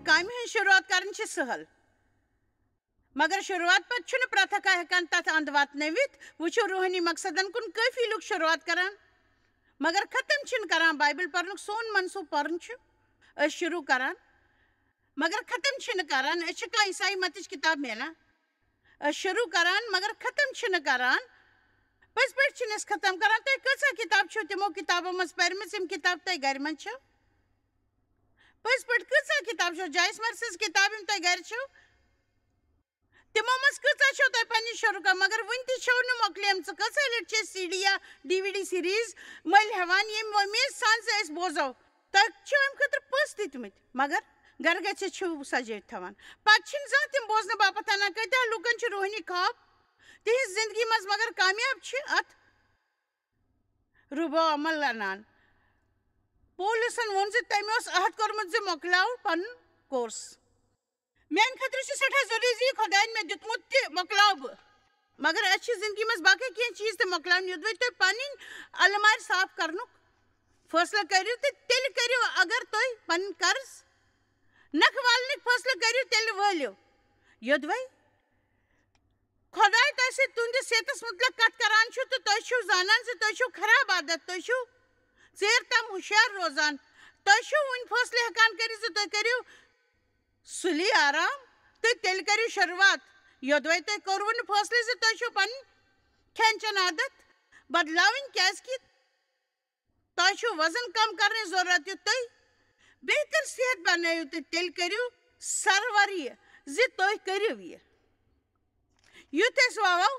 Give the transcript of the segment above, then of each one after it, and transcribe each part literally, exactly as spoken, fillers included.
کامہِ ہٕنٛز شروٗعات کرٕنۍ چھِ سہل، مگر شروٗعات پتہٕ چھُنہٕ پرٛٮ۪تھ اکھ ہٮ۪کان تتھ اند واتنٲوِتھ۔ وٕچھِو، روحٲنی مقصدن کُن کٲفی لُکھ شروٗعات کران، مگر ختم چھِنہٕ کران بایبل پرنُک۔ سون منصوٗبہٕ پرُن چھُ، أسۍ شروٗع کران، مگر ختم چھِنہٕ کران۔ أسۍ چھِ کانٛہہ عیسائی متٕچ کِتاب میلان، أسۍ شروٗع کران، مگر ختم چھِنہٕ کران۔ پٔزۍ پٲٹھۍ چھِنہٕ أسۍ ختم کران۔ تۄہہِ کۭژاہ کِتاب چھو تِمو کِتابو منٛز پرِمٕژ، یِم کِتاب تۄہہِ گرِ منٛز چھو؟ پٔزۍ پٲٹھۍ کۭژاہ کِتاب چھو؟ جویس مارشل سٕنٛز کِتاب، یِم تۄہہِ گرِ چھو، تِمو منٛز کۭژاہ چھو تۄہہِ پننہِ شروٗع کران؟ مگر وُنہِ تہِ چھو نہٕ مۄکلیمژٕ۔ کۭژاہ لٹہِ چھِ أسۍ سی ڈی یا ڈی وی ڈی سیریز مٔلۍ ہٮ۪وان، ییٚمہِ وۄمید سان زِ أسۍ بوزو؟ تۄہہِ چھِو اَمہِ خٲطرٕ پونٛسہٕ دِتمٕتۍ، مگر گرٕ گژھِتھ چھِو سجٲوِتھ تھاوان۔ پتہٕ چھِنہٕ زانٛہہ تِم بوزنہٕ باپتھ اَنان۔ کۭتیٛاہ لوٗکن چھِ روحٲنی خواب، تِہنٛز زندگی منٛز، مگر کامیاب چھِ اتھ رُبو عمل اَنان۔ پولسن ووٚن زِ تٔمۍ اوس عہد کوٚرمُت زِ مۄکلاو پنُن کورس۔ میانہِ خٲطرٕ چھُ سٮ۪ٹھاہ ضروٗری زِ یہِ خۄداین مےٚ دیُتمُت تہِ مۄکلاو بہٕ۔ مگر اَسہِ چھِ زندگی منٛز باقٕے کینٛہہ چیٖز تہِ مۄکلاوٕنۍ۔ یوٚدوَے تۄہہِ پنٕنۍ المارِ صاف کرنُک فٲصلہٕ کٔرِو، تہٕ تیٚلہِ کٔرِو، اگر تُہۍ پنٕنۍ قرض نکھٕ والنٕکۍ فٲصلہٕ کٔرِو، تیٚلہِ وٲلِو۔ یوٚدوَے خۄداے تۄہہِ سۭتۍ تُہنٛدِس صحتس مُتعلق کتھ کران چھُ، تہٕ تُہۍ چھِو زانان زِ تُہۍ چھِو خراب عادت، تُہۍ چھِو ژیر تام ہُشیار روزان، تُہۍ چھِو وُنہِ فٲصلہٕ ہٮ۪کان کٔرِتھ زِ تُہۍ کٔرِو سُلی آرام، تہٕ تیٚلہِ کٔرِو شروٗعات۔ یوٚدوَے تۄہہِ کوٚروٕ نہٕ فٲصلہٕ زِ تۄہہِ چھُو پنٕنۍ کھٮ۪ن چٮ۪ن عادت بدلاوٕنۍ، کیازِ کہِ تۄہہِ چھُو وزن کم کرنٕچ ضروٗرت۔ یُتھ تُہۍ بہتر صحت بنٲیِو، تہٕ تیٚلہِ کٔرِو سرور یہِ زِ تُہۍ کٔرِو یہِ۔ یُتھ أسۍ وَوو،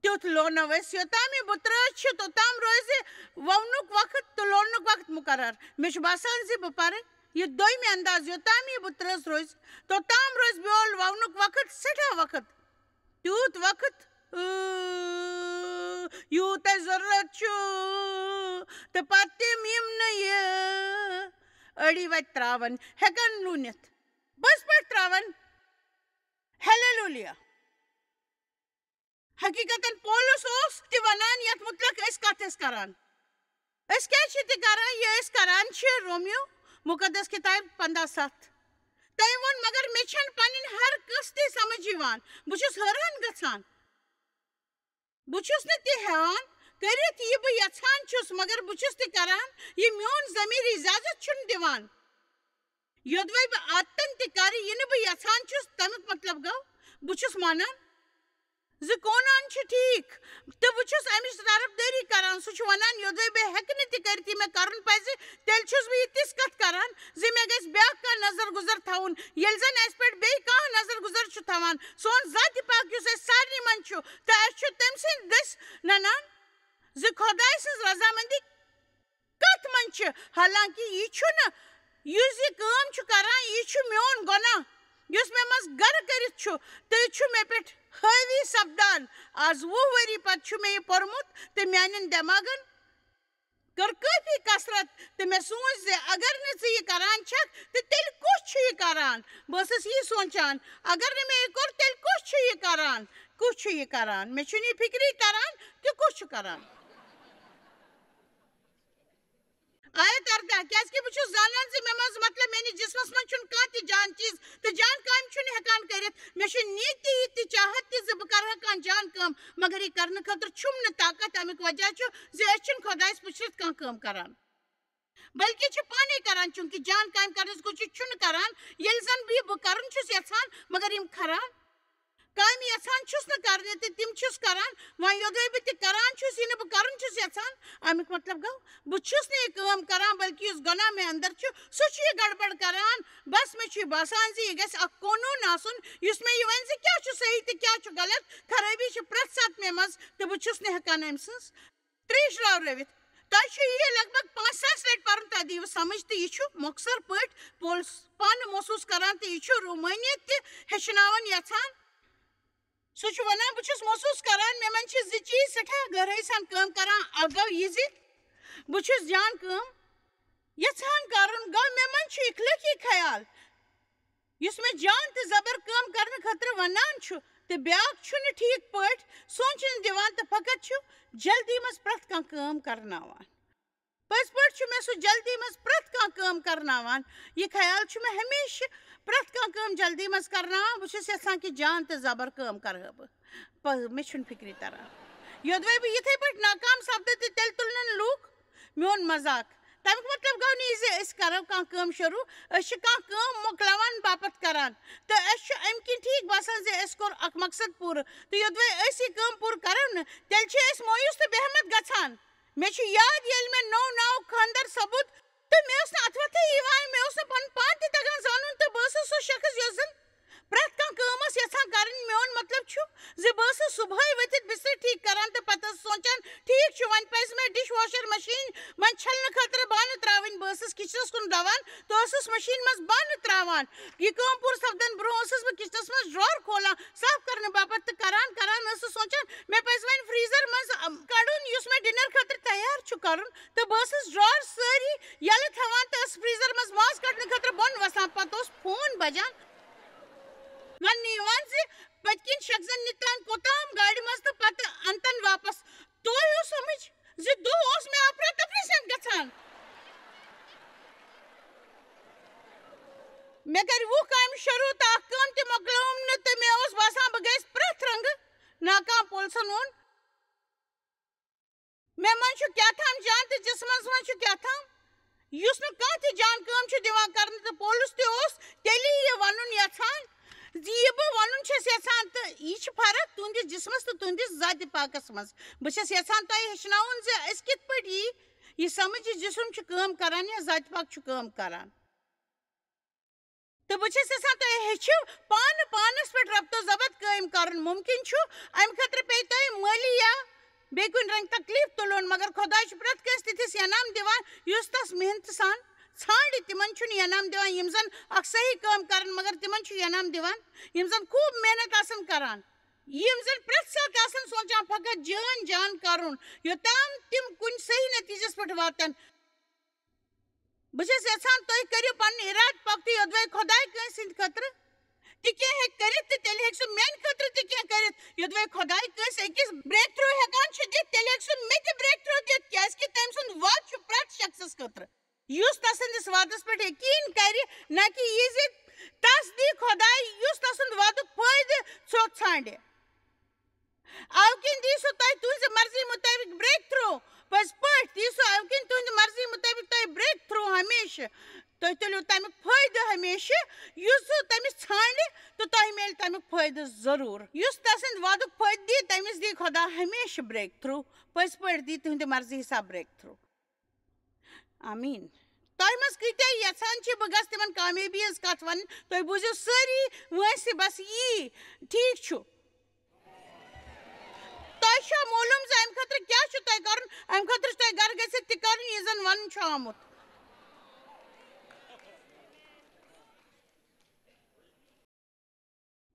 تیُتھ لونو أسۍ۔ یوٚتام یہِ بُترٲژ چھِ، توٚتام روزِ وَونُک وقت تہٕ لوننُک وقت مُقرر۔ مےٚ چھُ باسان زِ بہٕ پَرٕ یہِ دوٚیمہِ انداز۔ یوٚتام یہِ بُترٲژ روزِ، توٚتام روزِ بیول وَونُک وقت سٮ۪ٹھاہ وقت۔ تیوٗت وقت، اۭں، یوٗت اَسہِ ضروٗرت چھُ، تہٕ پَتہٕ تِم، یِم نہٕ یہِ أڑی وَتہِ ترٛاوَن، ہٮ۪کَن لوٗنِتھ۔ پٔزۍ پٲٹھۍ ترٛاوَن۔ ہیلیلویا۔ حقیقتاً پولس اوس تہِ ونان یتھ متعلق أسۍ کتھ ٲسۍ کران۔ أسۍ کیٛازِ چھِ تہِ کران؟ یہِ أسۍ کران چھِ رومیو مقدس کتاب پنٛداہ ستھ۔ تٔمۍ ووٚن، "مگر مےٚ چھَنہٕ پنٕنۍ ہر کٲنٛسہِ تہِ سمجھ یِوان۔ بہٕ چھُس حٲران گژھان۔ بہٕ چھُس نہٕ تہِ ہٮ۪وان کٔرِتھ یہِ بہٕ یژھان چھُس، مگر بہٕ چھُس تہِ کران یہِ میون ضمیر اجازت چھُنہٕ دِوان۔ یوٚدوَے بہٕ عادتن تہِ کرٕ، یہِ نہٕ بہٕ یژھان چھُس، تَمیُک مطلب گوٚو، بہٕ چھُس مانان زِ قونوٗن چھُ ٹھیٖک، تہٕ بہٕ چھُس اَمِچ طرفدٲری کران۔ سُہ چھُ وَنان، یوٚدوَے بہٕ ہٮ۪کہٕ نہٕ تہِ کٔرِتھ یہِ مےٚ کَرُن پَزِ، تیٚلہِ چھُس بہٕ یہِ تِژھ کَتھ کران زِ مےٚ گژھِ بیٛاکھ کانٛہہ نظر گُزر تھاوُن، ییٚلہِ زَن اَسہِ پٮ۪ٹھ بیٚیہِ کانٛہہ نظر گُزر چھُ تھاوان۔ سون ذاتِ پاک، یُس اَسہِ سارنٕے منٛز چھُ، تہٕ اَسہِ چھُ تٔمۍ سٕنٛدِ دٔسۍ نَنان زِ خۄداے سٕنٛز رضامندی کتھ منٛز چھِ؟ حالانکہ یہِ چھُنہٕ، یُس یہِ کٲم چھُ کران، یہِ چھُ میون گۄناہ، یُس مےٚ منٛز گرٕ کٔرِتھ چھُ، تہٕ یہِ چھُ مےٚ پٮ۪ٹھ حٲوی سپدان۔ از وُہ ؤری پتہٕ چھُ مےٚ یہِ پوٚرمُت، تہٕ میانٮ۪ن دٮ۪ماغن کٔر کٲفی کثرت، تہٕ مےٚ سوٗنچ زِ اگر نہٕ ژٕ یہِ کران چھکھ، تہٕ تیٚلہِ کُس چھُ یہِ کران؟ بہٕ ٲسٕس یی سونچان، اگر نہٕ مےٚ یہِ کوٚر، تیٚلہِ کُس چھُ یہِ کران؟ کُس چھُ یہِ کران؟ مےٚ چھُنہٕ یہِ فکرٕے تران کہِ کُس چھُ کران۔ آیت ارداہ، کیازِ کہِ بہٕ چھُس زانان زِ مےٚ منٛز، مطلب میٲنِس جسمس منٛز چھُنہٕ کانٛہہ تہِ جان چیٖز تہٕ جان کامہِ چھُنہٕ ہٮ۪کان کٔرِتھ۔ مےٚ چھُ نیٖتی یہِ تہِ چاہت تہِ زِ بہٕ کرٕ ہا کانٛہہ جان کٲم، مگر یہِ کرنہٕ خٲطرٕ چھُم نہٕ طاقت۔ اَمیُک وجہ چھُ زِ أسۍ چھِنہٕ خۄدایس پُشرِتھ کانٛہہ کٲم کران، بلکہِ چھِ پانے کران، چوٗنٛکہِ جان کامہِ کرنٕچ کوٗشِش چھُنہٕ کران۔ ییٚلہِ زن بہٕ یہِ بہٕ کرُن چھُس یژھان، مگر یِم خراب کامہِ یژھان چھُس نہٕ کرنہِ تہٕ تِم چھُس کران۔ وۄنۍ یوٚدوے بہٕ تہِ کران چھُس، یہِ نہٕ بہٕ کرُن چھُس یژھان، اَمیُک مطلب گوٚو، بہٕ چھُس نہٕ یہِ کٲم کران، بلکہِ یُس گۄناہ مےٚ اندر چھُ، سُہ چھُ یہِ گڑبڑ کران۔ بس، مےٚ چھُ یہِ باسان زِ یہِ گژھِ اکھ قونوٗن آسُن، یُس مےٚ یہِ ونہِ زِ کیٛاہ چھُ صحیح تہٕ کیٛاہ چھُ غلط۔ خرٲبی چھِ پرٛٮ۪تھ ساتہٕ مےٚ منٛز، تہٕ بہٕ چھُس نہٕ ہٮ۪کان أمۍ سٕنٛز تریش راورٲوِتھ۔ تۄہہِ چھُ یہِ لگ بگ پانٛژھ ساس لٹہِ پرُن، تۄہہِ دِیِو سمجھ، تہٕ یہِ چھُ مۄخصر پٲٹھۍ پولس پانہٕ محسوٗس کران، تہٕ یہِ چھُ رومٲنیت تہِ ہیٚچھناوان یژھان۔ سُہ چھُ ونان، بہٕ چھُس محسوٗس کران، مےٚ منٛز چھِ زٕ چیٖز سٮ۪ٹھاہ گہرٲیی سان کٲم کران۔ اکھ گوٚو یہِ زِ بہٕ چھُس جان کٲم یژھان کرُن، گوٚو مےٚ منٛز چھُ اخلٲقی خیال، یُس مےٚ جان تہٕ زبر کٲم کرنہٕ خٲطرٕ ونان چھُ، تہٕ بیٛاکھ چھُنہٕ ٹھیٖک پٲٹھۍ سونٛچنہٕ دِوان تہٕ فقط چھُ جلدی منٛز پرٛٮ۪تھ کانٛہہ کٲم کرناوان۔ پٔزۍ پٲٹھۍ چھُ مےٚ سُہ جلدی منٛز پرٛٮ۪تھ کانٛہہ کٲم کرناوان۔ یہِ خیال چھُ مےٚ ہمیشہِ پرٛٮ۪تھ کانٛہہ کٲم جلدی منٛز کرناوان۔ بہٕ چھُس یژھان کہِ جان تہٕ زبر کٲم کرٕ ہا بہٕ۔ پ-، مےٚ چھُنہٕ فِکرِ تران۔ یوٚدوَے بہٕ یِتھَے پٲٹھۍ ناکام سپدٕ تہٕ تیٚلہِ تُلنَن لوٗکھ میون مذاق۔ تَمیُک مطلب گوٚو نہٕ یہِ زِ أسۍ کرو کانٛہہ کٲم شروٗع، أسۍ چھِ کانٛہہ کٲم مۄکلاوان باپتھ کران۔ تہٕ اَسہِ چھُ اَمہِ کِنۍ ٹھیٖک باسان زِ اَسہِ کوٚر اکھ مقصد پوٗرٕ۔ تہٕ یوٚدوَے أسۍ یہِ کٲم پوٗرٕ کرو نہٕ، تیٚلہِ چھِ أسۍ مایوس تہٕ بے ہمت گژھان۔ مےٚ چھُ یاد، ییٚلہِ مےٚ نوٚو نوٚو خانٛدر سپُد تہٕ مےٚ اوس نہٕ اَتھ وَتھٕے یِوان، مےٚ اوس نہٕ پَنُن پان تہِ تَگان زانُن تہٕ بہٕ ٲسٕس سُہ شخص یُس زَن پرٛٮ۪تھ کانٛہہ کٲم ٲس یَژھان کَرٕنۍ۔ میون مطلب چھُ زِ بہٕ ٲسٕس صُبحٲے ؤتھِتھ بِستَر ٹھیٖک کَران تہٕ پَتہٕ ٲسٕس سونٛچان، ٹھیٖک چھُ، وۄنۍ پَزِ مےٚ ڈِش واشر مِشیٖن منٛز چھَلنہٕ خٲطرٕ بانہٕ ترٛاوٕنۍ۔ بہٕ ٲسٕس کِچنَس کُن دوان تہٕ ٲسٕس مِشیٖن منٛز بانہٕ ترٛاوان۔ یہِ کٲم پوٗرٕ سپدَن برٛونٛہہ ٲسٕس بہٕ کِچنَس منٛز drawer کھولان، صاف کَرنہٕ باپتھ تہٕ کَران کَران ٲسٕس سونٛچان، مےٚ پَزِ وۄنۍ freezer منٛز، ام، کَڑُن یُس مےٚ dinner خٲطرٕ تیار چھُ کَرُن۔ تہٕ بہٕ ٲسٕس drawer سٲری یَلہٕ تھاوان تہٕ ٲسٕس freezer منٛز ماز کَڑنہٕ خٲطرٕ بۄن وَسان۔ پَتہٕ اوس phone بَجان، وَننہٕ یِوان زِ پٔتۍ کِنۍ شخصن نِتان کوٚتام گاڑِ منٛز تہٕ پَتہٕ اَنتَن واپَس۔ توے اوس سَمٕجھ زِ دۄہ اوس مےٚ اَفرا تفری سان گژھان۔ مےٚ کَرِ وُہ کامہِ شروٗع تہٕ اَکھ کٲم تہِ مۄکلٲوٕم نہٕ تہٕ مےٚ اوس باسان بہٕ گٔیَس پرٛٮ۪تھ رنٛگہٕ ناکام۔ پولسَن ووٚن، مےٚ منٛز چھُ کیٛاہ تام جان تہٕ جسمس منٛز چھُ کیٛاہ تام، یُس نہٕ کانٛہہ تہِ جان کٲم چھُ دِوان کرنہٕ۔ تہٕ پولس تہِ اوس تیٚلی یہِ ونُن یژھان زِ یہِ بہٕ ونُن چھَس یژھان، تہٕ یہِ چھِ فرق تُہنٛدِس جسمس تہٕ تُہنٛدِس ذاتِ پاکس منٛز۔ بہٕ چھَس یژھان تۄہہِ ہیٚچھناوُن زِ أسۍ کِتھ پٲٹھۍ یی یہِ سمجھ زِ جسم چھُ کٲم کران یا ذاتِ پاک چھُ کٲم کران۔ تہٕ بہٕ چھَس یَژھان تُہۍ ہیٚچھِو پانہٕ پانَس پٮ۪ٹھ ربط و ضبط قٲیِم کَرُن۔ مُمکِن چھُ اَمہِ خٲطرٕ پیٚیہِ تۄہہِ مٲلی یا بیٚیہِ کُنہِ رنٛگہِ تکلیٖف تُلُن، مگر خۄداے چھُ پرٛٮ۪تھ کٲنٛسہِ تِتھِس انعام دِوان یُس تَس محنتہٕ سان ژھانٛڈِ۔ تِمَن چھُنہٕ انعام دِوان یِم زَن اَکھ صحیح کٲم کَرَن، مگر تِمَن چھُ انعام دِوان یِم زَن خوٗب محنت آسَن کَران، یِم زَن پرٛٮ۪تھ ساتہٕ آسَن سونٛچان فقط جان جان کَرُن، یوٚتام تِم کُنہِ صحیح نتیٖجَس پٮ۪ٹھ واتَن۔ بہٕ چھَس یَژھان تُہۍ کٔرِو پَنُن اِرادٕ پۄختہٕ۔ یوٚدوَے خۄداے کٲنٛسہِ ہٕنٛدِ خٲطرٕ تہِ کینٛہہ ہیٚکہِ کٔرِتھ، تہٕ تیٚلہِ ہیٚکہِ سُہ میٛانہِ خٲطرٕ تہِ کینٛہہ کٔرِتھ۔ یوٚدوَے خۄداے کٲنٛسہِ أکِس breakthrough ہٮ۪کان چھُ دِتھ، تیٚلہِ ہیٚکہِ سُہ مےٚ تہِ breakthrough دِتھ، کیٛازِکہِ تٔمۍ سُنٛد وعدٕ چھُ پرٛٮ۪تھ شخصَس خٲطرٕ، یُس تَسٕنٛدِس وعدَس پٮ۪ٹھ یقیٖن کَرِ، نہ کہِ یہِ زِ تَس دی خۄداے، یُس تَسُنٛد وعدُک فٲیدٕ ژھوٚ ژھانٛڈِ۔ اَوٕ کِنۍ دی سُہ تۄہہِ تُہٕنٛزِ مرضی مُطٲبِق breakthrough۔ پٔزۍ پٲٹھۍ دی سُہ اَوٕ کِنۍ تُہٕنٛدِ مرضی مُطٲبِق تۄہہِ breakthrough ہمیشہٕ۔ تُہۍ تُلِو تَمیُک فٲیدٕ ہمیشہٕ، یُس سُہ تٔمِس ژھانٛڈِ، تہٕ تۄہہِ میلہِ تَمیُک فٲیدٕ ضروٗر۔ یُس تَسٕنٛدِ وعدُک فٲیدٕ دی، تٔمِس دی خۄدا ہمیشہٕ breakthrough۔ پٔزۍ پٲٹھۍ دی تُہٕنٛدِ مرضی حساب breakthrough۔ آمیٖن۔ تۄہہِ منٛز کۭتیٛاہ یَژھان چھِ بہٕ گژھٕ تِمَن کامیٲبی ہٕنٛز کَتھ وَنٕنۍ؟ تُہۍ بوٗزِو سٲری وٲنٛسہِ بَس یی۔ ٹھیٖک چھُ۔ تۄہہِ چھا معلوٗم زِ اَمہِ خٲطرٕ کیٛاہ چھُ تۄہہِ کَرُن؟ اَمہِ خٲطرٕ چھُ تۄہہِ گَرٕ گٔژھِتھ تہِ کَرُن، یہِ زَن وَنُن چھُ آمُت۔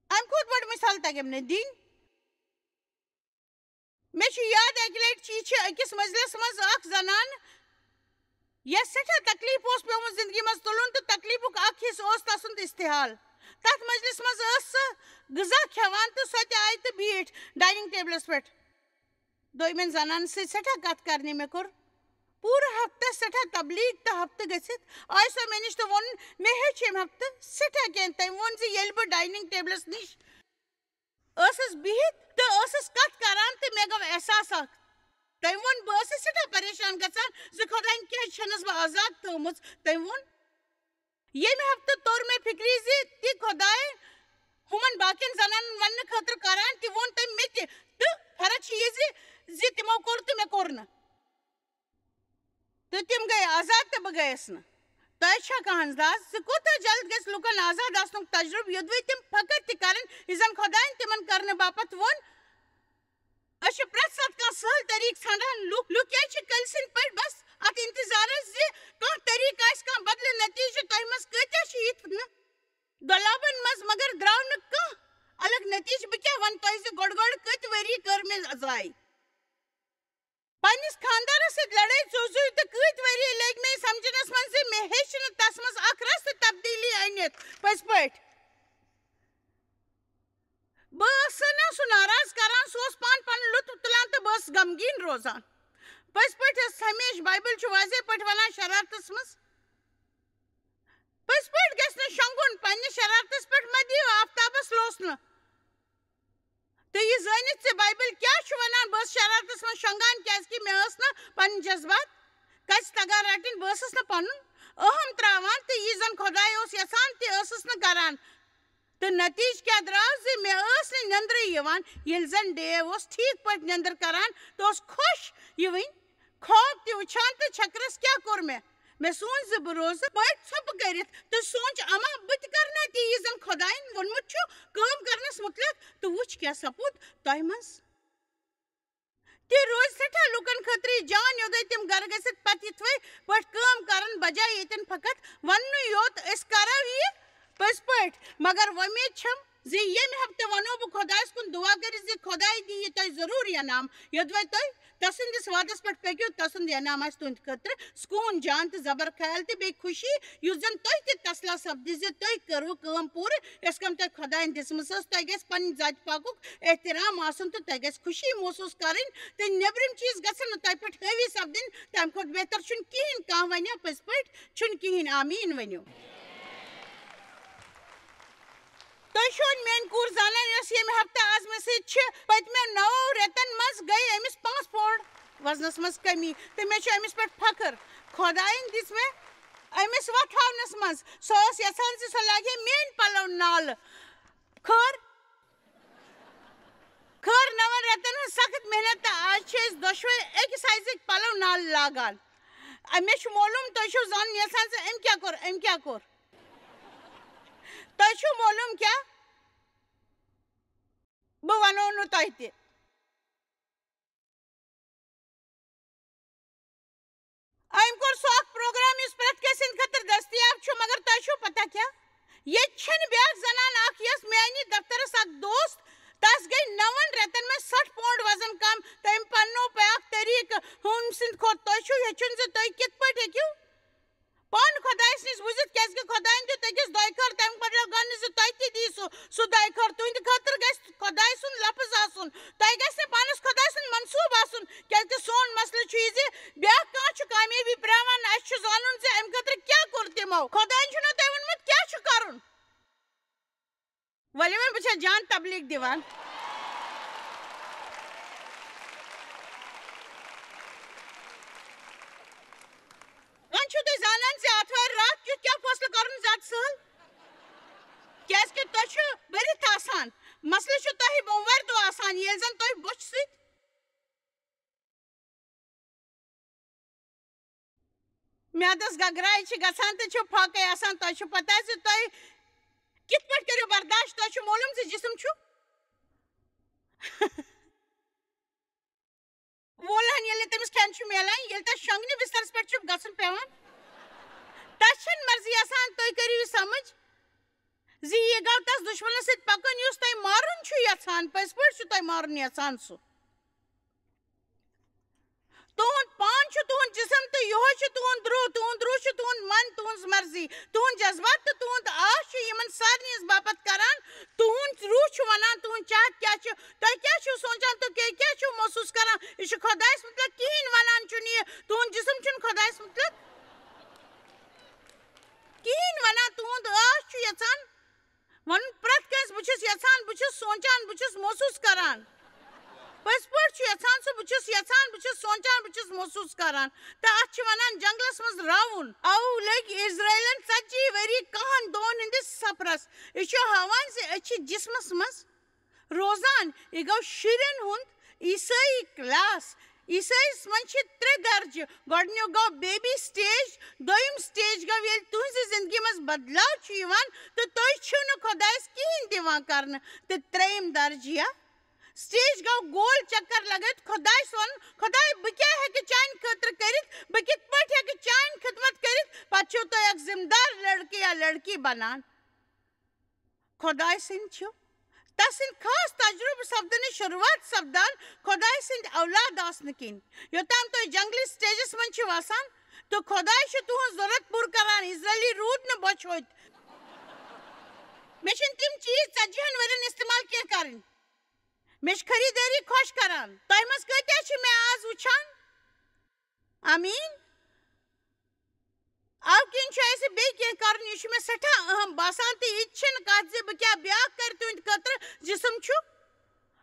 اَمہِ کھۄتہٕ بٔڑ مِثال تَگٮ۪م نہٕ دِنۍ۔ مےٚ چھُ یاد، اَکہِ لَٹہِ چھِ، یہِ چھِ أکِس مٔنزلَس منٛز اَکھ زَنان، یَس سٮ۪ٹھاہ تکلیٖف اوس پیوٚمُت زِندگی منٛز تُلُن، تہٕ تکلیٖفُک اَکھ حِصہٕ اوس تَسُنٛد اِستِحال۔ تَتھ مٔنزلَس منٛز ٲس سۄ غذا کھٮ۪وان، تہٕ سۄ تہِ آیہِ تہٕ بیٖٹھ dining tableس پٮ۪ٹھ۔ دوٚیمٮ۪ن زَنانَن سۭتۍ سٮ۪ٹھاہ کَتھ کَرنہِ۔ مےٚ کوٚر پوٗرٕ ہفتس سٮ۪ٹھاہ تبلیغ، تہٕ ہفتہٕ گٔژھِتھ آیہِ سۄ مےٚ نِش تہٕ ووٚن، مےٚ ہیوٚچھ ییٚمہِ ہفتہٕ سٮ۪ٹھاہ کینٛہہ۔ تٔمۍ ووٚن زِ ییٚلہِ بہٕ dining tableس نِش ٲسٕس بِہِتھ تہٕ ٲسٕس کَتھ کران، تہٕ مےٚ گوٚو احساس اکھ۔ تٔمۍ ووٚن، بہٕ ٲسٕس سٮ۪ٹھاہ پریشان گژھان زِ خۄدایَن کیٛازِ چھَنَس بہٕ آزاد تھٲومٕژ۔ تٔمۍ ووٚن، ییٚمہِ ہفتہٕ توٚر مےٚ فِکرِ زِ تہِ خۄداے ہُمَن باقین زنانن وننہٕ خٲطرٕ کران، تہِ ووٚن تٔمۍ مےٚ تہِ۔ تہٕ فرق چھِ یہِ زِ، زِ تِمو کوٚر تہٕ مےٚ کوٚر نہٕ۔ تہٕ تِم گٔے آزاد تہٕ بہٕ گٔیَس نہٕ۔ تۄہہِ چھا کانٛہہ انداز زِ کوٗتاہ جلد گژھِ لوٗکن آزاد آسنُک تجرُبہٕ، یوٚدوَے تِم فقط تہِ کرن، یہِ زن خۄدایَن تِمن کرنہٕ باپتھ ووٚن؟ أسۍ چھِ پرٛٮ۪تھ ساتہٕ کانٛہہ سہل طریٖقہٕ ژھانٛڈان۔ لوٗکھ، لوٗکھ کیٛازِ چھِ کٔلۍ سٕنٛدۍ پٲٹھۍ بس اتھ انتظارس زِ کانٛہہ طریٖقہٕ آسہِ، کانٛہہ بدلہٕ نتیٖجہٕ؟ تۄہہِ منٛز کۭتیٛاہ چھِ یِتھ نہٕ دۄلابن منٛز، مگر درٛاو نہٕ کانٛہہ الگ نتیٖجہٕ؟ بہٕ کیٛاہ ونہٕ تۄہہِ زِ گۄڈٕ گۄڈٕ کٔتۍ ؤری کٔر مےٚ ضایع؟ پننِس خانٛدارس سۭتۍ لڑٲے ژوٚزُے تہٕ کۭتۍ ؤری لٔگۍ مےٚ سمجھنس منٛز زِ مےٚ ہیٚچھ نہٕ تس منٛز اکھ رژھ تہِ تبدیٖلی أنِتھ۔ پٔزۍ پٲٹھۍ۔ بہٕ ٲسٕس نہٕ سُہ ناراض کران، سُہ اوس پانہٕ پنُن لطف تُلان تہٕ بہٕ ٲسٕس غمگیٖن روزان۔ پٔزۍ پٲٹھۍ ٲس ہمیشہِ، بایبل چھُ واضح پٲٹھۍ وَنان، شرارتس منٛز۔ پٔزۍ پٲٹھۍ گژھِ نہٕ شۄنٛگُن، پننِس شرارتس پٮ۪ٹھ مہ دِیِو آفتابس لوسنہٕ۔ تہٕ یہِ زٲنِتھ زِ بایبل کیٛاہ چھُ وَنان، بہٕ ٲسٕس شرارتس منٛز شۄنٛگان، کیٛازِ کہِ مےٚ ٲس نہٕ پنٕنۍ جذبات کَژِ تَگان رَٹٕنۍ، بہٕ ٲسٕس نہٕ پَنُن اہم ترٛاوان، تہٕ یہِ زَن خۄداے اوس یَژھان، تہِ ٲسٕس نہٕ کَران۔ تہٕ نتیجہٕ کیٛاہ درٛاو زِ مےٚ ٲس نہٕ نیٚنٛدرٕے یِوان۔ ییٚلہِ زَن ڈیو اوس ٹھیٖک پٲٹھۍ نیٚنٛدٕر کَران تہٕ اوس خۄش یِوٕنۍ، خواب تہِ وٕچھان، تہٕ چھٔکرَس کیٛاہ کوٚر مےٚ؟ مےٚ سوٗنٛچ زِ بہٕ روزٕ پٲٹھۍ ژھۄپہٕ کٔرِتھ تہٕ سوٗنٛچ، اما بہٕ تہِ کَرٕ نا تی، یہِ زَن خۄدایَن ووٚنمُت چھُ کٲم کَرنَس مُتعلِق، تہٕ وٕچھ کیٛاہ سَپُد تۄہہِ منٛز۔ تہِ روزِ سٮ۪ٹھاہ لوٗکَن خٲطرٕ یہِ جان، یوٚدَے تِم گَرٕ گٔژھِتھ پَتہٕ یِتھوٕے پٲٹھۍ کٲم کَرَن، بجایہِ ییٚتٮ۪ن فقط وَننُے یوت، أسۍ کَرو یہِ پٔزۍ پٲٹھۍ۔ مگر وۄمید چھَم زِ ییٚمہِ ہفتہٕ وَنو بہٕ خۄدایَس کُن دُعا کٔرِتھ زِ خۄداے دِیہِ تۄہہِ ضروٗر انعام، یوٚدوَے تُہۍ تَسٕنٛدِس وعدَس پٮ۪ٹھ پٔکِو، تَسُنٛد انعام آسہِ تُہٕنٛدِ خٲطرٕ سکوٗن، جان تہٕ زبر خیال تہٕ بیٚیہِ خوشی، یُس زَن تۄہہِ تہِ تسلا سَپدِ زِ تُہۍ کٔروٕ کٲم پوٗرٕ، یِتھ کٔنۍ تۄہہِ خۄدایَن دِژمٕژ ٲس۔ تۄہہِ گژھِ پنٕنۍ ذاتِ پاکُک احترام آسُن تہٕ تۄہہِ گژھِ خوشی محسوٗس کَرٕنۍ، تہٕ نیٚبرِم چیٖز گژھن نہٕ تۄہہِ پٮ۪ٹھ حٲوی سَپدٕنۍ۔ تَمہِ کھۄتہٕ بہتر چھُنہٕ کِہیٖنۍ۔ کانٛہہ وَنیا پٔزۍ پٲٹھۍ؟ چھُنہٕ کِہیٖنۍ۔ آمیٖن ؤنِو۔ تُہۍ چھِو میٛٲنۍ کوٗر زانان، یۄس ییٚمہِ ہفتہٕ آز مےٚ سۭتۍ چھِ؟ پٔتمیو نَو رٮ۪تَن منٛز گٔے أمِس پانٛژھ پونٛڈ وزنَس منٛز کمی، تہٕ مےٚ چھُ أمِس پٮ۪ٹھ فخر۔ خۄدایَن دِژ مےٚ أمِس وۄتھاونَس منٛز۔ سۄ ٲس یَژھان زِ سۄ لاگہِ ہے میٛٲنۍ پَلو نالہٕ۔ خٲر، خٲر، نَوَن رٮ۪تَن ہٕنٛز سخت محنت، تہٕ آز چھِ أسۍ دۄشوَے أکِس سایزٕکۍ پَلو نالہٕ لاگان۔ اَ، مےٚ چھُ معلوٗم، تُہۍ چھِو زانُن یَژھان زِ أمۍ کیٛاہ کوٚر، أمۍ کیٛاہ کوٚر۔ تۄہہِ چھُو معلوٗم کیٛاہ؟ بہٕ وَنو نہٕ تۄہہِ تہِ۔ أمۍ کوٚر سُہ اکھ پروگرام یُس پرٛٮ۪تھ کٲنٛسہِ ہٕنٛدِ خٲطرٕ دٔستیاب چھُ، مگر تۄہہِ چھُو پتہ کیٛاہ؟ ییٚتہِ چھَنہٕ بیٛاکھ زنان اکھ، یۄس میٛانہِ دفترس اکھ دوست، تس گٔے نَوَن رٮ۪تن منٛز سَٹھ پونٛڈ وزن کم، تہٕ أمۍ پننوو بیٛاکھ طریٖقہٕ، ہُم سٕنٛدِ کھۄتہٕ۔ تۄہہِ چھُو ہیٚچھُن زِ تُہۍ کِتھ پٲٹھۍ ہیٚکِو پانہٕ خۄدایَس نِش بوٗزِتھ، کیٛازِکہِ خۄدایَن دیُت أکِس دۄیہِ خٲر، تَمہِ بدلہٕ گۄڈٕ نہٕ زِ تۄہہِ تہِ دِیہِ سُہ، سُہ دۄیہِ خٲر۔ تُہٕنٛدِ خٲطرٕ گژھِ خۄداے سُنٛد لفظ آسُن، تۄہہِ گژھِ نہٕ پانَس خۄداے سُنٛد منصوٗبہٕ آسُن، کیٛازِکہِ سون مسلہٕ چھُ یہِ زِ بیٛاکھ کانٛہہ چھُ کامیٲبی پرٛاوان، اَسہِ چھُ زانُن زِ اَمہِ خٲطرٕ کیٛاہ کوٚر تِمو۔ خۄدایَن چھُنہ تۄہہِ ووٚنمُت کیٛاہ چھُ کَرُن؟ ؤلِو وۄنۍ، بہٕ چھَس جان تبلیغ دِوان۔ وۄنۍ چھِو تُہۍ زانان زِ آتھوارِ راتھ کیُتھ کیٛاہ فٲصلہٕ کَرُن زیادٕ سہل؟ کیٛازِکہِ تُہۍ چھِو بٔرِتھ آسان۔ مسلہٕ چھُ تۄہہِ بوموارِ دۄہ آسان، ییٚلہِ زَن تُہۍ بۄچھِ سۭتۍ میادس گگراے چھِ گژھان تہٕ چھِ پھاکے آسان۔ تۄہہِ چھُ پتہ زِ تُہۍ کِتھ پٲٹھۍ کٔرِو برداشت؟ تۄہہِ چھُ معلوم زِ جسم چھُ وولان، ییٚلہِ نہٕ تٔمِس کھٮ۪ن چھُ میلان، ییٚلہِ تۄہہِ شۄنٛگنہِ بسترس پٮ۪ٹھ چھُ گژھُن پٮ۪وان، تۄہہِ چھَنہٕ مرضی آسان۔ تُہۍ کٔرِو یہِ سمجھ زِ یہِ گوٚو تس دُشمنس سۭتۍ پکُن، یُس تۄہہِ مارُن چھُ یژھان، پٔزۍ پٲٹھۍ چھُ تۄہہِ مارُن یژھان سُہ۔ تُہُنٛد پان چھُ تُہُنٛد جسم تہٕ یِہوٚے چھُ تُہُنٛد روح۔ تُہُنٛد روح چھُ تُہُنٛد من، تُہٕنٛز مرضی، تُہُنٛد جذبات تہٕ تُہُنٛد آش چھُ یِمن سارنٕے ہٕنٛز باپتھ کران۔ تُہُنٛد روح چھُ ونان، تُہُنٛد چاہت کیٛاہ چھُ، تُہۍ کیٛاہ چھِو سونٛچان تہٕ کیٛاہ، کیٛاہ چھِو محسوٗس کران۔ یہِ چھُ خۄدایس مُتعلق کِہیٖنۍ ونان چھُنہٕ یہِ۔ تُہُنٛد جسم چھُنہٕ خۄدایس مُتعلق کِہیٖنۍ ونان۔ تُہُنٛد آش چھُ یژھان وَنُن پرٛٮ۪تھ کٲنٛسہِ، بہٕ چھُس یَژھان، بہٕ چھُس سونٛچان، بہٕ چھُس محسوٗس کران۔ پٔزۍ پٲٹھۍ چھُ یَژھان سُہ، بہٕ چھُس یَژھان، بہٕ چھُس سونٛچان، بہٕ چھُس محسوٗس کران۔ تہٕ اَتھ چھِ وَنان جنٛگلَس منٛز راوُن۔ اَوٕ لٔگۍ اِسرٲیلَن ژَتجی ؤری کَہَن دۄہَن ہٕنٛدِس سفرَس۔ یہِ چھُ ہاوان زِ أسۍ چھِ جسمَس منٛز روزان۔ یہِ گوٚو شُرٮ۪ن ہُنٛد عیسٲیی کلاس۔ عیسٲیِس منٛز چھِ ترٛےٚ درجہٕ۔ گۄڈٕنیُک گوٚو baby stage، دوٚیِم stage گوٚو ییٚلہِ تُہٕنٛزِ زِندگی منٛز بدلاو چھُ یِوان تہٕ تُہۍ چھِو نہٕ خۄدایَس کِہیٖنۍ دِوان کرنہٕ، تہٕ ترٛیٚیِم درجہٕ یا stage گوٚو گول چکر لگٲوِتھ خۄدایَس وَنُن، "خۄداے، بہٕ کیٛاہ ہٮ۪کہٕ چانہِ خٲطرٕ کٔرِتھ؟ بہٕ کِتھ پٲٹھۍ ہٮ۪کہٕ چانہِ خدمت کٔرِتھ؟" پتہٕ چھِو تُہۍ اکھ ذمہٕ دار لڑکہٕ یا لڑکی بنان۔ خۄداے سٕنٛدۍ چھِ تسٕنٛدۍ خاص تجربہٕ سپدنٕچ شروٗعات سپدان خۄداے سٕنٛدۍ اولاد آسنہٕ کِنۍ۔ یوٚتام تُہۍ جنگلی stageس منٛز چھِو آسان تہٕ خۄداے چھُ تُہٕنٛز ضروٗرت پوٗرٕ کران، اسرائیلی روٗدۍ نہٕ بۄچھِ ہوٚتۍ۔ مےٚ چھِنہٕ تِم چیٖز ژتجی ہن ؤرین استعمال کینٛہہ کرٕنۍ۔ مےٚ چھِ خریٖدٲری خۄش کران۔ تۄہہِ منٛز کۭتیٛاہ چھِ مےٚ آز وٕچھان؟ آمین۔ اَوٕ کِنۍ چھُ اَسہِ بیٚیہِ کینٛہہ کَرُن، یہِ چھُ مےٚ سٮ۪ٹھاہ اہم باسان، تہٕ یہِ تہِ چھِنہٕ کَتھ زِ بہٕ کیٛاہ بیٛاکھ کَرِ تُہٕنٛدِ خٲطرٕ، جسم چھُ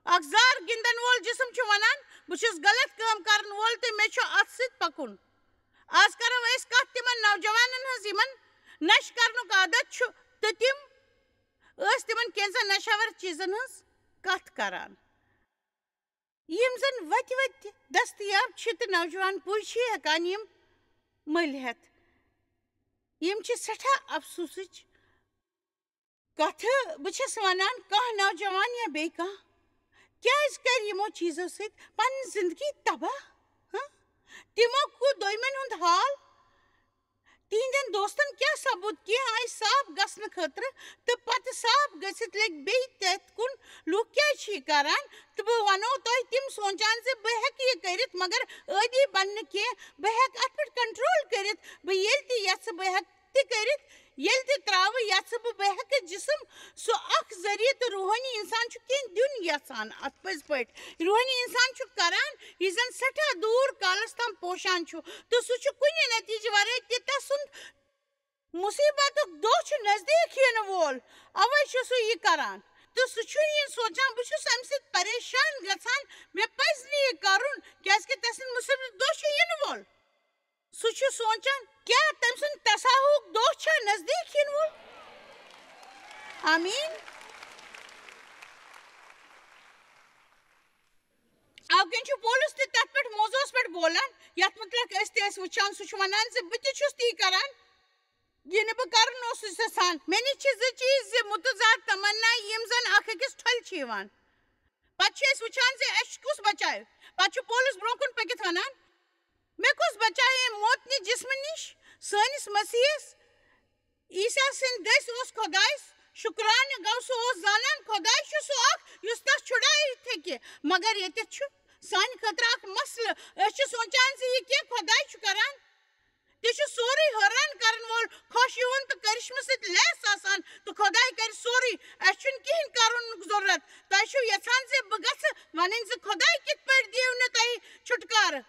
اَکھ زار گِنٛدَن وول، جسم چھُ وَنان، بہٕ چھُس غلط کٲم کَرَن وول تہٕ مےٚ چھُ اَتھ سۭتۍ پَکُن۔ آز کَرو أسۍ کَتھ تِمَن نوجوانَن ہٕنٛز، یِمَن نَشہٕ کَرنُک عادت چھُ، تہٕ تِم ٲسۍ تِمَن کینٛژَن نَشہٕ آوَر چیٖزَن ہٕنٛز کَتھ کَران، یِم زَن وَتہِ وَتہِ دٔستیاب چھِ، تہٕ نوجوان پُے چھِ ہٮ۪کان یِم مٔلۍ ہٮ۪تھ۔ یِم چھِ سٮ۪ٹھاہ افسوٗسٕچ کَتھٕ۔ بہٕ چھَس وَنان، کانٛہہ نوجوان یا بیٚیہِ کانٛہہ کیٛازِ کَرِ یِمو چیٖزو سۭتۍ پَنٕنۍ زِندگی تباہ؟ ہہ؟ تِمو کوٚر دوٚیمٮ۪ن ہُنٛد حال۔ تِہنٛدٮ۪ن دوستن کیٛاہ سپُد؟ کینٛہہ آیہِ صاف گژھنہٕ خٲطرٕ تہٕ پتہٕ صاف گٔژھِتھ لٔگۍ بیٚیہِ تتھ کُن۔ لوٗکھ کیٛازِ چھِ یہِ کران؟ تہٕ بہٕ ونو تۄہہِ، تِم سونٛچان زِ بہٕ ہٮ۪کہٕ یہِ کٔرِتھ، مگر عٲدی بننہٕ کینٛہہ۔ بہٕ ہٮ۪کہٕ اتھ پٮ۪ٹھ کنٹرول کٔرِتھ۔ بہٕ ییٚلہِ تہِ یژھٕ، بہٕ ہٮ۪کہٕ تہِ کٔرِتھ۔ ییٚلہِ تہِ ترٛاوٕ یژھٕ بہٕ، بہٕ ہٮ۪کہٕ جسم سُہ اکھ ذٔریعہٕ تہٕ روحٲنی انسان چھُ کینٛہہ دیُن یژھان۔ اتھ پٔزۍ پٲٹھۍ روحٲنی انسان چھُ کران، یہِ زن سٮ۪ٹھاہ دوٗر کالس تام پوشان چھُ، تہٕ سُہ چھُ کُنہِ نتیجہٕ ورٲے تہِ تسُنٛد مُصیبتُک دۄہ چھُ نزدیٖک یِنہٕ وول، اوے چھُ سُہ یہِ کران۔ تہٕ سُہ چھُ یہِ سونٛچان، بہٕ چھُس امہِ سۭتۍ پریشان گژھان، مےٚ پزِ نہٕ یہِ کرُن، کیازِ کہِ تسُنٛد مُصیبتُک دۄہ چھُ یِنہٕ وول۔ سُہ چھُ سونٛچان، کیٛاہ تٔمۍ سُنٛد تصاہُک دۄہ چھا نزدیٖک یِنہٕ وول؟ آمیٖن۔ اَوٕ کِنۍ چھُ پولس تہِ تَتھ پٮ۪ٹھ موضوعس پٮ۪ٹھ بولان، یَتھ مُتعلِق أسۍ تہِ ٲسۍ وٕچھان۔ سُہ چھُ وَنان زِ بہٕ تہِ چھُس تی کران، یہِ نہٕ بہٕ کرُن اوسُس یژھان۔ مےٚ نِش چھِ زٕ چیٖز، زٕ متضاد تمنا، یِم زَن اکھ أکِس ٹھۄلہِ چھِ یِوان۔ پتہٕ چھِ أسۍ وٕچھان زِ اَسہِ کُس بچایہِ۔ پتہٕ چھُ پولس برٛونٛہہ کُن پٔکِتھ وَنان، مےٚ کُس بچایہِ اَمہِ موتنہِ جسمہٕ نِش؟ سٲنِس مسیحس عیسیٰ سٕنٛدِ دٔسۍ اوس خۄدایس شُکرانہٕ گوٚو، سُہ اوس زانان خۄداے چھُ سُہ اکھ یُس تس چھُڑٲوِتھ ہیٚکہِ۔ مگر ییٚتٮ۪تھ چھُ سانہِ خٲطرٕ اکھ مسلہٕ۔ أسۍ چھِ سونٛچان زِ یہِ کینٛہہ خۄداے چھُ کران۔ تہِ چھُ سورُے حٲران کرن وول، خۄش یِوُن تہٕ کرشمہٕ سۭتۍ لیس آسان، تہٕ خۄداے کرِ سورُے۔ اَسہِ چھُنہٕ کِہیٖنۍ کرنُک ضروٗرت۔ تۄہہِ چھِو یژھان زِ بہٕ گژھٕ وَنٕنۍ زِ خۄداے کِتھ پٲٹھۍ دِیِو نہٕ تۄہہِ چھُٹکارٕ؟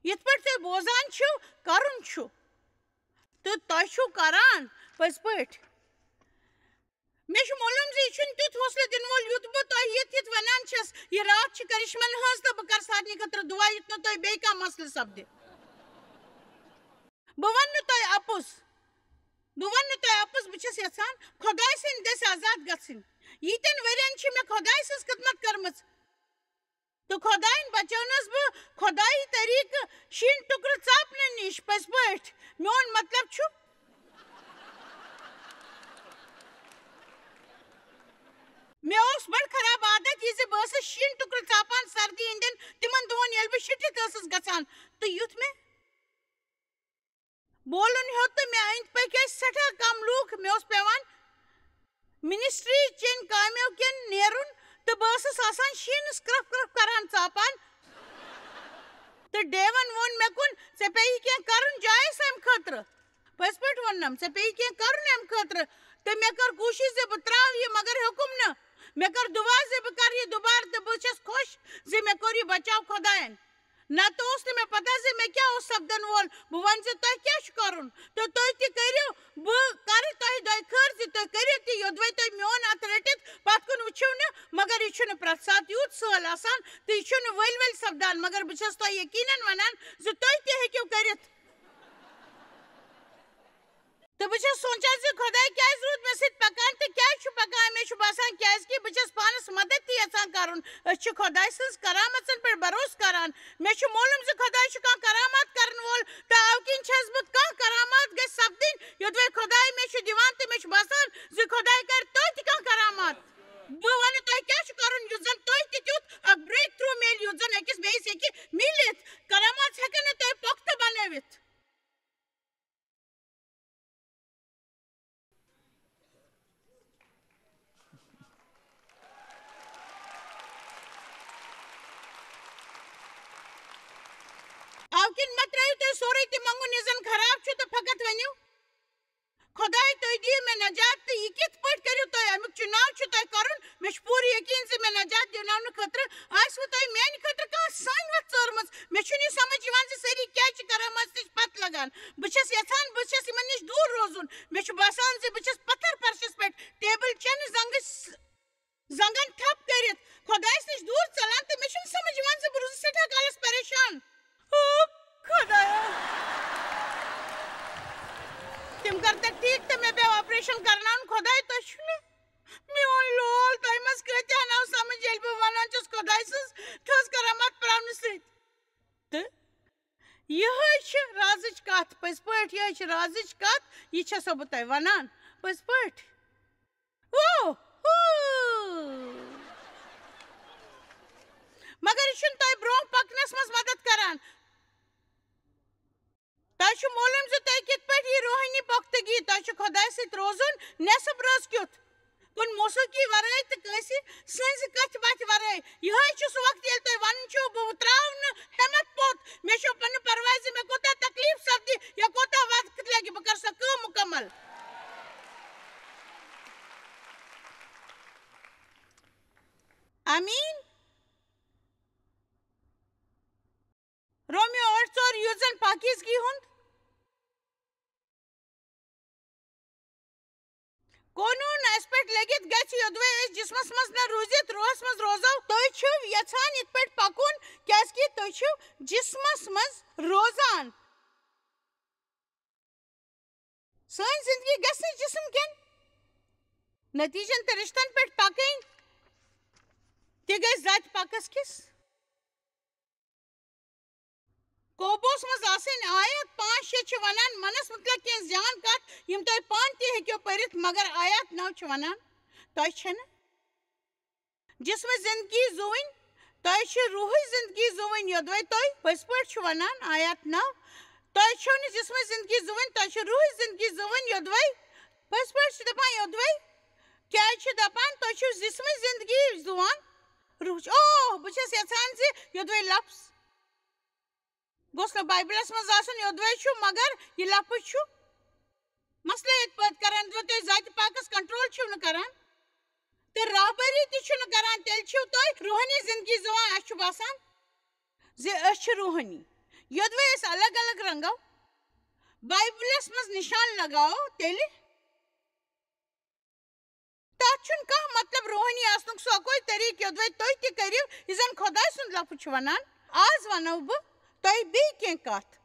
یِتھ پٲٹھۍ تُہۍ بوزان چھِو، کرُن چھُ، تہٕ تۄہہِ چھِو کران پٔزۍ پٲٹھۍ۔ مےٚ چھُ معلوم زِ یہِ چھُنہٕ تیُتھ حوصلہٕ دِنہٕ وول، یُتھ بہٕ تۄہہِ یِتھ یِتھ وَنان چھَس، یہِ راتھ چھِ کرشمن ہٕنٛز تہٕ بہٕ کرٕ سارنٕے خٲطرٕ دُعا، یُتھ نہٕ تۄہہِ بیٚیہِ کانٛہہ مسلہٕ سپدِ۔ بہٕ وَنہٕ نہٕ تۄہہِ اَپُز، بہٕ وَنہٕ نہٕ تۄہہِ اَپُز، بہٕ چھَس یَژھان خۄداے سٕنٛدِ دٔسۍ آزاد گژھٕنۍ۔ ییٖتٮ۪ن ؤرِین چھِ مےٚ خۄداے سٕنٛز خدمت کٔرمٕژ، تہٕ خۄدایَن بچٲونَس بہٕ خۄدایی طریٖقہٕ شیٖن ٹُکرٕ ژاپنہٕ نِش۔ پٔزۍ پٲٹھۍ، میون مطلب چھُ، مےٚ اوس بڑٕ خراب عادت یہِ زِ بہٕ ٲسٕس شیٖن ٹُکرٕ ژاپان سردی ہٕنٛدٮ۪ن تِمن دۄہن، ییٚلہِ بہٕ شِٹھِتھ ٲسٕس گژھان، تہٕ یُتھ مےٚ بولُن ہیوٚت تہٕ مےٚ أنٛدۍ پٔکۍ ٲسۍ سٮ۪ٹھاہ کم لوٗکھ، مےٚ اوس پٮ۪وان منسٹری چٮ۪ن کامیو کِنۍ نیرُن، تہٕ بہٕ ٲسٕس آسان شیٖنس کرٛپھ کرٛپھ کران ژاپان۔ تہٕ ڈیون ووٚن مےٚ کُن، "ژےٚ پیٚیہِ کینٛہہ کرُن جایز امہِ خٲطرٕ۔" پٔزۍ پٲٹھۍ ووٚننم، "ژےٚ پیٚیہِ کینٛہہ کرُن امہِ خٲطرٕ۔" تہٕ مےٚ کٔر کوٗشِش زِ بہٕ ترٛاوٕ یہِ، مگر ہیوٚکُم نہٕ۔ مےٚ کٔر دُعا زِ بہٕ کرٕ یہِ دُبارٕ، تہٕ بہٕ چھَس خۄش زِ مےٚ کوٚر یہِ بچاو خۄدایَن۔ نتہٕ اوس نہٕ مےٚ پتہ زِ مےٚ کیٛاہ اوس سپدن وول۔ بہٕ وَنہٕ زِ تۄہہِ کیٛاہ چھُ کرُن، تہٕ تُہۍ تہِ کٔرِو۔ بہٕ کرٕ تۄہہِ دۄیہِ خٲر زِ تُہۍ کٔرِو تہِ، یوٚدوَے تُہۍ میون اَتھ رٔٹِتھ پتھ کُن وٕچھِو نہٕ۔ مگر یہِ چھُنہٕ پرٛٮ۪تھ ساتہٕ یوٗت سہل آسان، تہٕ یہِ چھُنہٕ ؤلۍ ؤلۍ سپدان۔ مگر بہٕ چھَس تۄہہِ یقیٖنن وَنان زِ تُہۍ تہِ ہیٚکِو کٔرِتھ۔ تہٕ بہٕ چھَس سونٛچان زِ خۄداے کیٛازِ روٗد مےٚ سۭتۍ پکان تہٕ کیٛازِ چھُ پکان؟ مےٚ چھُ باسان کیٛازِ کہِ بہٕ چھَس پانَس مدد تہِ یَژھان کَرُن۔ أسۍ چھِ خۄداے سٕنٛز کرامژَن پٮ۪ٹھ بھروسہٕ کَران۔ مےٚ چھُ معلوٗم زِ خۄداے چھُ کانٛہہ کرامات کَرَن وول، تہٕ اَوٕ کِنۍ چھَس بہٕ کانٛہہ کرامات گژھِ سپدٕنۍ، یوٚدوَے خۄداے مےٚ چھُ دِوان، تہٕ مےٚ چھُ باسان زِ خۄداے کَرِ توتہِ کانٛہہ کرامات۔ بہٕ وَنہٕ تۄہہِ کیٛاہ چھُ کَرُن، یُتھ زَن تُہۍ تہِ تیُتھ اکھ breakthrough میلہِ، یُتھ زَن أکِس بیٚیِس ہیٚکہِ میٖلِتھ۔ کرامات ہٮ۪کَن نہٕ تۄہہِ پۄختہٕ بنٲوِتھ۔ اَوٕ کِنۍ مہ ترٛٲیِو تُہۍ سورُے تہِ منٛگُن یُس زَن خراب چھُ، تہٕ فقط ؤنِو، خۄداے، تُہۍ دِیِو مےٚ نجات، تہٕ یہِ کِتھ پٲٹھۍ کٔرِو تُہۍ؟ اَمیُک چُناو چھُ تۄہہِ کَرُن۔ مےٚ چھُ پوٗرٕ یقیٖن زِ مےٚ نجات دِناونہٕ خٲطرٕ آسِوٕ تۄہہِ میٛانہِ خٲطرٕ کانٛہہ سانہِ وَتھ ژٲرمٕژ۔ مےٚ چھُنہٕ یہِ سمجھ یِوان زِ سٲری کیٛازِ چھِ کراماتس نِش پتھ لگان۔ بہٕ چھَس یژھان، بہٕ چھَس یِمن نِش دوٗر روزُن۔ مےٚ چھُ باسان زِ بہٕ چھَس پتھر فرشس پٮ۪ٹھ ٹیبل چٮ۪نہٕ زنٛگہٕ س-، زنٛگن تھپھ کٔرِتھ خۄدایس نِش دوٗر ژلان، تہٕ مےٚ چھُنہٕ سمجھ یِوان زِ بہٕ روٗزُس سٮ۪ٹھاہ کالس پریشان۔ او خۄدایا! تِم کر تہٕ ٹھیٖک تہٕ مےٚ پیوٚو آپریشن کرناوُن۔ خۄداے، تۄہہِ چھُنہٕ میون لول تۄہہِ منٛز کۭتیاہ ناو سمجھ، ییٚلہِ بہٕ ونان چھَس خۄداے سٕنٛز تھٔز کرامات پراونہٕ سۭتۍ۔ تہٕ یِہوٚے چھِ رازٕچ کتھ، پٔزۍ پٲٹھۍ، یِہوٚے چھِ رازٕچ کتھ، یہِ چھَسو بہٕ تۄہہِ ونان، پٔزۍ پٲٹھۍ۔ او، ہو۔ مگر یہِ چھُنہٕ تۄہہِ برٛونٛہہ پکنس منٛز مدد کران۔ تۄہہِ چھُ معلوم زِ تۄہہِ کِتھ پٲٹھۍ یی روحٲنی پختگی؟ تۄہہِ چھُ خۄدایہِ سۭتۍ روزُن نٮ۪صٕب رٲژ کیُتھ۔ کُنہِ موسیقی ورٲے تہٕ کٲنٛسہِ سٕنٛزِ کتھِ باتھِ ورٲے۔ یِہوٚے چھُ سُہ وقت، ییٚلہِ تۄہہِ ونان چھُو، "بہٕ ترٛاونہٕ ہٮ۪متھ پوٚت، مےٚ چھُ پنُن پرواے زِ مےٚ کوٗتاہ تکلیف سپدِ یا کوٗتاہ وقت لگہِ، بہٕ کرٕ سۄ کٲم مُکمل۔" آمیٖن۔ رومیو ٲٹھ ژور، یُس زن پاکیزگی ہُنٛد قونوٗن اَسہِ پٮ۪ٹھ لٔگِتھ گژھِ، یوٚدوَے أسۍ جسمس منٛز نہٕ روٗزِتھ روحس منٛز روزو۔ تُہۍ چھِو یژھان یِتھ پٲٹھۍ پکُن، کیازِ کہِ تُہۍ چھِو جسمس منٛز روزان۔ سٲنۍ زندگی گژھِ نہٕ جسم کٮ۪ن نتیجن تہٕ رشتن پٮ۪ٹھ پکٕنۍ۔ تہِ گژھِ ذاتِ پاکس کِس قوبوٗہس منٛز آسٕنۍ۔ آیت پانٛژھ شےٚ چھِ ونان، منس متعلق کینٛہہ زیان کتھ، یِم تُہۍ پانہٕ تہِ ہیٚکِو پٔرِتھ، مگر آیت نو چھِ ونان، تۄہہِ چھَنہٕ جسمٕچ زندگی زُوٕنۍ، تۄہہِ چھِ روحٕچ زندگی زُوٕنۍ، یوٚدوَے تُہۍ پٔزۍ پٲٹھۍ چھِو ونان، آیت نو، تۄہہِ چھَو نہٕ جسمٕچ زندگی زُوٕنۍ، تۄہہِ چھِ روحٕچ زندگی زُوٕنۍ، یوٚدوَے پٔزۍ پٲٹھۍ چھِ دپان، یوٚدوَے کیٛازِ چھِ دپان، تُہۍ چھِو جسمٕچ زندگی زُوان، روحٕچ۔ اوہ، بہٕ چھَس یژھان زِ یوٚدوَے لفظ گوٚژھ نہٕ بایبلس منٛز آسُن، یوٚدوَے چھُ، مگر یہِ لفظ چھُ مسلہٕ ییٚتہِ پٲدٕ کران زِ تُہۍ ذاتِ پاکس کنٹرول چھِو نہٕ کران تہٕ رہبری تہِ چھِو نہٕ کران، تیٚلہِ چھِو تُہۍ روحٲنی زندگی زُوان۔ اَسہِ چھُ باسان زِ أسۍ چھِ روحٲنی۔ یوٚدوَے أسۍ الگ الگ رنگو بایبلس منٛز نشان لگاوو، تیٚلہِ تَتھ چھُنہٕ کانٛہہ مطلب۔ روحٲنی آسنُک سُہ اَکوے طریٖقہٕ، یوٚدوَے تُہۍ تہِ کٔرِو، یہِ زَن خۄداے سُنٛد لفظ چھُ وَنان۔ آز وَنو بہٕ تۄہہِ بیٚیہِ کینٛہہ کَتھ۔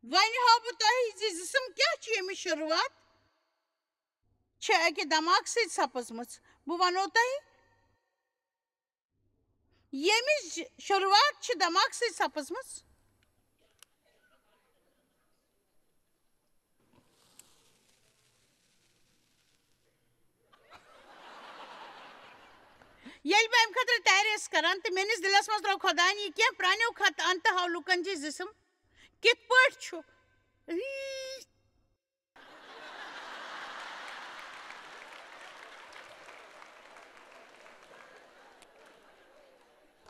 وۄنۍ ہاوٕ بہٕ تۄہہِ زِ جسم کیٛاہ چھُ، ییٚمِچ شروٗعات چھِ اَکہِ دٮ۪ماغہٕ سۭتۍ سَپٕزمٕژ۔ بہٕ وَنو تۄہہِ، ییٚمِچ شروٗعات چھِ دٮ۪ماغہٕ سۭتۍ سَپٕزمٕژ۔ ییٚلہِ بہٕ اَمہِ خٲطرٕ تیٲری ٲسٕس کران تہٕ میٲنِس دِلس منٛز ترٲو خۄدایَن یہِ کینٛہہ پرٛانیو خطہٕ اَن تہٕ ہاو لُکن زِ جسم کِتھ پٲٹھۍ چھُ۔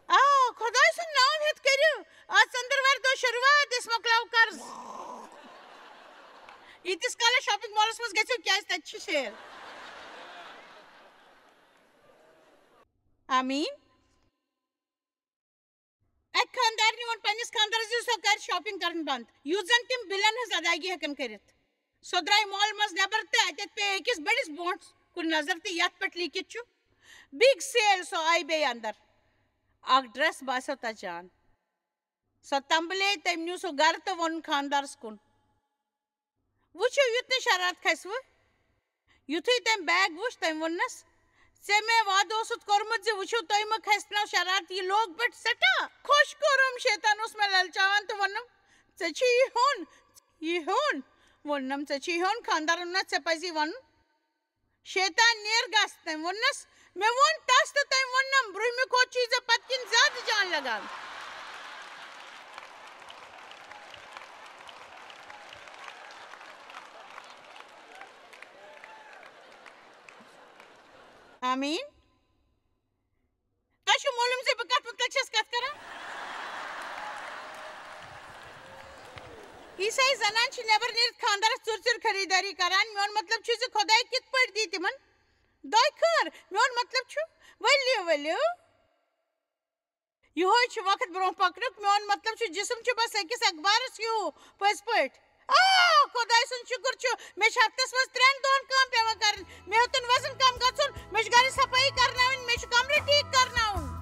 آ، خۄداے سُنٛد ناو ہیٚتھ کٔرِو۔ آز ژٔنٛدٕروارِ دۄہ شروٗعات، أسۍ مۄکلاو قرض۔ ییٖتِس کالس شاپنگ مالس منٛز گژھِو، کیٛازِ تتہِ چھِ سیل۔ آمیٖن۔ اَکہِ خانٛدارنہِ ووٚن پننِس خانٛدارس زِ سۄ کرِ شاپنگ کرٕنۍ بنٛد، یُتھ زن تِم بلن ہٕنٛز ادائیگی ہٮ۪کن کٔرِتھ۔ سۄ درٛاے مال منٛز نٮ۪بر تہٕ اَتٮ۪تھ پیٚیہِ أکِس بٔڑِس بورڈس کُن نظر تہٕ یتھ پٮ۪ٹھ لیٖکھِتھ چھُ، "بگ سیل۔" سۄ آیہِ بیٚیہِ اندر۔ اکھ ڈریس باسیو تس جان۔ سۄ تمبلے، تٔمۍ نیوٗ سُہ گرٕ تہٕ ووٚن خانٛدارس کُن، "وٕچھِو، یُتھ نہٕ شرارت کھسہِ وٕ۔" یُتھُے تٔمۍ بیگ وُچھ، تٔمۍ ووٚننس، "ژےٚ مےٚ وعدٕ اوسُتھ کوٚرمُت زِ وٕچھِو، تۄہہِ مہ کھسہِ نو شرارت۔" یہِ لوگ پٮ۪ٹھ سٮ۪ٹھاہ خۄش کوٚرُم۔ شیطان اوس مےٚ للچاوان تہٕ ووٚنُم، "ژےٚ چھُے یہِ ہیوٚن، یہِ ہیوٚن۔" ووٚننم، "ژےٚ چھُے یہِ ہیوٚن؟" خانٛدارن ووٚننس، "ژےٚ پزی ونُن۔" شیطان، "نیر گژھ۔" تٔمۍ ووٚننس، "مےٚ ووٚن تس تہٕ تٔمۍ ووٚننم، برٛونٛہمہِ کھۄتہٕ چھُے ژےٚ پتہٕ کِنۍ زیادٕ جان لگان۔" آمیٖن۔ تۄہہِ چھُو معلوم زِ بہٕ کتھ مُتعلق چھَس کتھ کران؟ عیسائی زنان چھِ نٮ۪بر نیٖرِتھ خانٛدارس ژُر ژُر خریٖدٲری کران۔ میون مطلب چھُ زِ خۄداے کِتھ پٲٹھۍ دی تِمن دۄیہِ خٲر؟ میون مطلب چھُ، ؤلِو، ؤلِو۔ یِہوے چھُ وقت برونٛہہ پکنُک۔ میون مطلب چھُ، جسم چھُ بس أکِس اخبارس ہیوٗ، پٔزۍ پٲٹھۍ۔ آ، خۄداے سُنٛد شُکر چھُ، مےٚ چھِ ہفتس منٛز ترٛٮ۪ن دۄہن کٲم پٮ۪وان کرٕنۍ۔ مےٚ ہیوٚتُن وزن کم گژھُن، مےٚ چھُ گرٕچ صفٲیی کرناوٕنۍ، مےٚ چھُ کمرٕ ٹھیٖک کرناوُن۔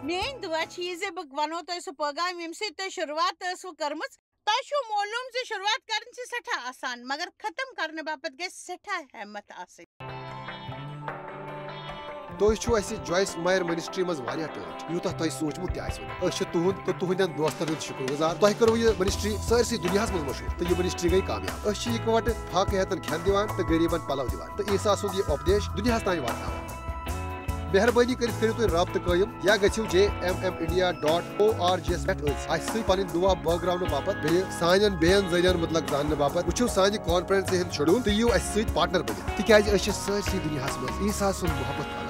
میٲنۍ دُعا چھِ یہِ زِ بہٕ وَنو تۄہہِ سُہ پٲغام، ییٚمہِ سۭتۍ تۄہہِ شروٗعات ٲسوٕ کٔرمٕژ۔ تۄہہِ چھُو معلوٗم زِ شروٗعات کَرٕنۍ چھِ سٮ۪ٹھاہ آسان، مگر ختم کَرنہٕ باپتھ گژھِ سٮ۪ٹھاہ ہٮ۪مَتھ آسٕنۍ۔ تُہۍ چھِو اَسہِ جویِس مایر منسٹری منٛز واریاہ ٹٲٹھۍ، یوٗتاہ تۄہہِ سوٗنٛچمُت تہِ آسِوٕ نہٕ۔ أسۍ چھِ تُہُنٛد تہٕ تُہٕنٛدٮ۪ن دوستن ہُنٛد شُکر گُزار۔ تۄہہِ کٔروٕ یہِ منسٹری سٲرسٕے دُنیاہَس منٛز مشہوٗر، تہٕ یہِ منسٹری گٔے کامیاب۔ أسۍ چھِ یِکوَٹہٕ فاقہٕ ہٮ۪تن کھٮ۪ن دِوان تہٕ غریٖبن پلو دِوان، تہٕ عیسیٰ سُنٛد یہِ اُپدیش دُنیاہَس تام واتناوان۔ مہربٲنی کٔرِتھ کٔرِو تُہۍ رابطہٕ قٲیِم یا گٔژھِو J M M India dot O R G یَس پٮ۪ٹھ أسۍ اَسہِ سۭتۍ پنٕنۍ دُعا بٲگراونہٕ باپتھ، بیٚیہِ سانٮ۪ن بیٚین ذٔریعن مُتعلق زاننہٕ باپتھ۔ وٕچھِو سانہِ کانفرنسہِ ہُنٛد شیڈول تہٕ یِیِو اَسہِ سۭتۍ پارٹنر بٔنِتھ، تِکیازِ أسۍ چھِ سٲرسٕے دُنیاہَس منٛز عیسیٰ سُنٛد محبت کران۔